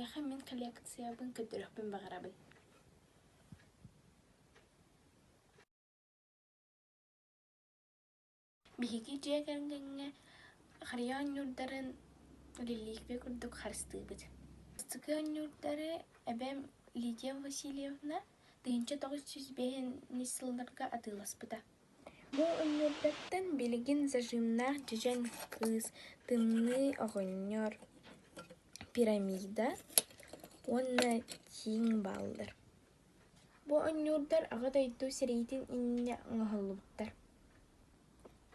Эһиэхэ мин коллекциябын көрдөрүөхпүн баҕарабын. Биһиги дьиэ кэргэҥҥэ харыйа оонньуурдарын реликвия курдук харыстыыбыт. Бастакы оонньуурдары эбэм Лидия Васильевна 1905 сылларга атыыласпыта. Бу оонньуурдартан билигин зажимнаах дьэдьэн кыыс, тымныы оҕонньор, пирамида уонна тииҥ бааллар. Бу оонньуурдар Аҕа дойду сэриитин иннинэ оҥоһуллубуттар.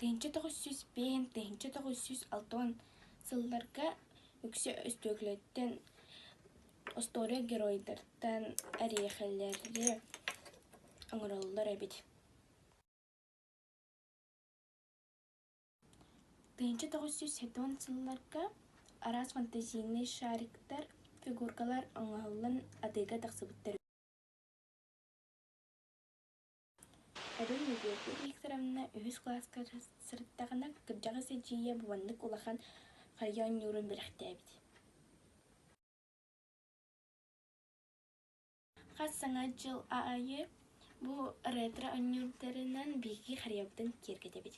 1905-1960 сылларга үксэ өстүөкүлэттэн, остуоруйа геройдартан эриэхэлэри оҥороллор эбит. 1970 сылларга араас фантазийнай шариктар, фигуркалар оҥоһуллан атыыга тахсыбыттар. Эбэм Надежда Викторовна үһүс кылааска сырыттаҕына кырдьаҕас эдьиийэ бу маннык улахан харыйа оонньуурун бэлэхтээбит. Хас Саҥа дьыл аайы бу ретро оонньуурдарынан биһиги харыйабытын киэргэтэбит.